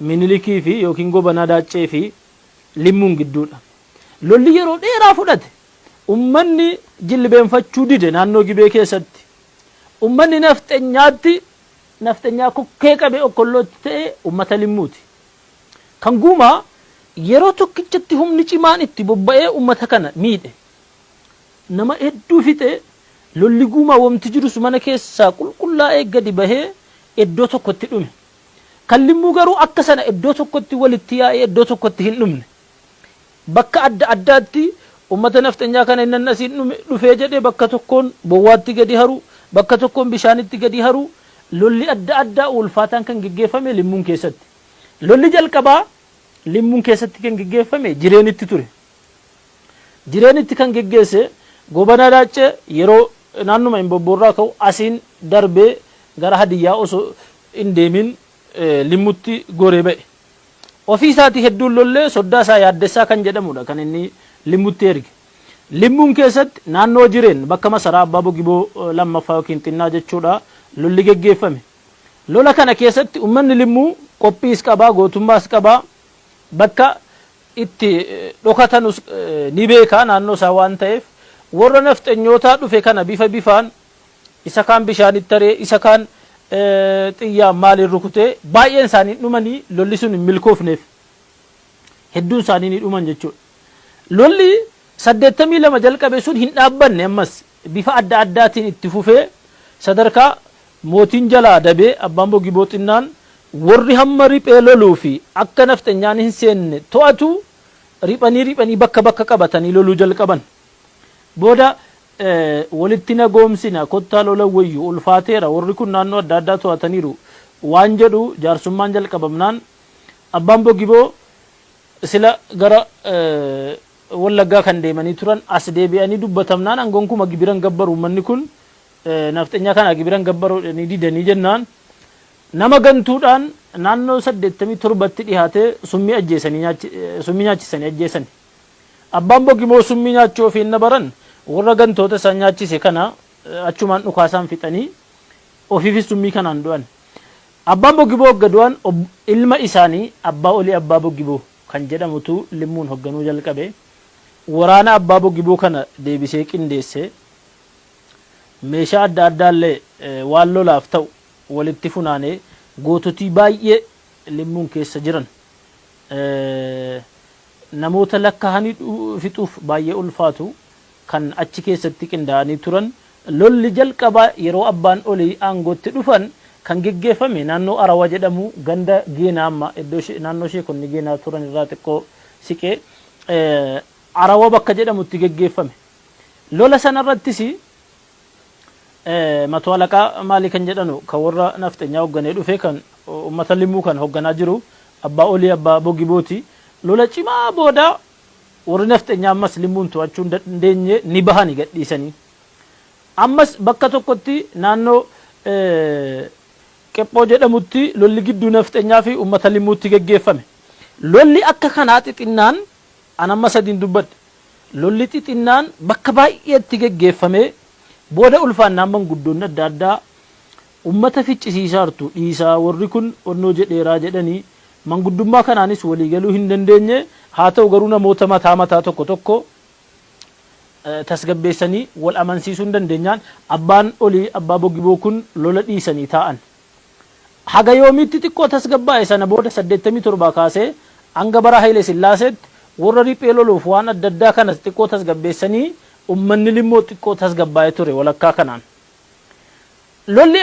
Minilikii fi yookiin Gobanaa Daaccee fi Limmuun gidduudha. Lolli yeroo dheeraa fudhate. Ummanni jilbeenfachuu dide naannoo Gibee keessatti. Ummanni nafxenyaatti nafxenyaa kokkee qabee okkollootti ta'e ummata Limmuuti. Kan Guumaa yeroo tokkichatti humni cimaan itti bobba'ee ummata kana miidhe. Nama hedduu fixe. Lolli Guumaa womti jirus mana keessaa qulqullaa'ee gadi bahee iddoo tokkotti dhume. Kan Limmuu garuu akka sana iddoo tokkotti walitti yaa'ee iddoo tokkotti hin dhumne. Bakka adda addaatti ummata nafxenyaa kana innan asiin dhume dhufee jedhee bakka tokkoon bowwaatti gadi haru, bakka tokkoon bishaanitti gadi haru, lolli adda addaa ulfaataan kan geggeeffame Limmuun keessatti. Lolli jalqabaa Limmuun keessatti kan geggeeffame Jireenitti ture. Jireenitti kan geggeesse Goobanaa Daaccee yeroo naannuma Imbobboorraa ka'u asiin darbee gara Hadiyyaa osoo hin deemin Limmutti goree ba'e. Ofii isaatii hedduun lollee soddaa isaa Yaaddessaa kan jedhamudha kan inni Limmutti erge. Limmuun keessatti naannoo Jireen bakka masaraa Abbaa Bogiboo lammaffaa yookiin xinnaa jechuudha lolli geggeeffame. Lola kana keessatti ummanni Limmuu qophiis qabaa, gootummaas qabaa, bakka itti dhokatanus ni beeka naannoo isaa waan ta'eef warra nafxenyootaa dhufe kana bifa bifaan isa kaan bishaanitti taree, isa kaan xiyyaan maaliin rukutee baay'een isaanii dhumanii lolli sun hin milkoofneef. Hedduun isaanii ni dhuman jechuudha. Lolli 82 jalqabe sun hin dhaabbanne, ammas bifa adda addaatiin itti fufee sadarkaa mootiin jalaa dabee Abbaan Bogiboo xinnaan warri hamma riphee loluu fi akka nafxenyaan hin seenne to'atu riphanii riphanii bakka bakka qabatanii loluu jalqaban. Booda walitti nagoomsina, kottaa lola wayyu ulfaateera, warri kun naannoo adda addaa to'ataniiru waan jedhu jaarsummaan jalqabamnaan Abbaan Bogiboo sila gara Wallaggaa kan deemanii turan as deebi'anii dubbatamnaan angonkuma gibiran gabbaru, uummanni kun nafxenyaa kana gibiran gabbaru ni didanii jennaan nama gantuudhaan naannoo 87tti dhihaatee summii ajjeesanii summii nyaachisanii ajjeesani. Abbaan Bogiboo summii nyaachuu ofii hin baran, warra gantoota isaan nyaachise kana achumaan dhukaasaan fixanii ofiifis summii kanaan du'an. Abbaan Bogiboo hogga du'an ilma isaanii Abbaa Olii Abbaa Bogiboo kan jedhamutu Limmuun hogganuu jalqabe. Waraana Abbaa Bogiboo kana deebisee qindeesse. Meeshaa adda addaallee waan lolaaf ta'u walitti funaanee goototii baay'ee Limmuun keessa jiran namoota lakkaa'anii fixuuf baay'ee ulfaatu kan achi keessatti qindaa'anii turan. Lolli jalqabaa yeroo Abbaan Olii aangootti dhufan kan geggeeffame naannoo Arawa jedhamu, ganda Geenaa, amma iddoo naannoo sheekonni Geenaa turan irraa xiqqoo siqee Arawa bakka jedhamutti geggeeffame. Lola sanarrattis mato alaqaa maalii kan jedhanu kan warra nafxenyaa hogganee dhufe kan ummata Limmuu kan hogganaa jiru Abbaa Olii Abbaa Bogibooti. Lola cimaa booda warri nafxenyaa ammas Limmuun to'achuu hin dandeenye, ni bahani gadhiisanii. Ammas bakka tokkotti naannoo Qephoo jedhamutti lolli gidduu nafxenyaa fi ummata Limmuutti geggeeffame. Lolli akka kanaa xixinnaan an amma sadiin dubbadhe. Lolli xixinnaan bakka baay'eetti geggeeffamee booda ulfaannaan manguddoonni adda addaa ummata ficcisiisaartu dhiisaa, warri kun onnoo jedheeraa jedhanii manguddummaa kanaanis walii galuu hin dandeenye. Haa ta'u garuu namoota mataa mataa tokko tokko tasgabbeessanii wal amansiisuu hin dandeenyaan Abbaan Olii Abbaa Bogiboo kun lola dhiisanii taa'an. Haga yoomiitti xiqqoo tasgabbaa'e, sana booda 87 kaasee hanga bara Haile Sillaaseetti warra riphee loluuf waan adda addaa kanas xiqqoo tasgabbeessanii ummanni Limmoo xiqqoo tasgabbaa'ee ture walakkaa kanaan. Lolli.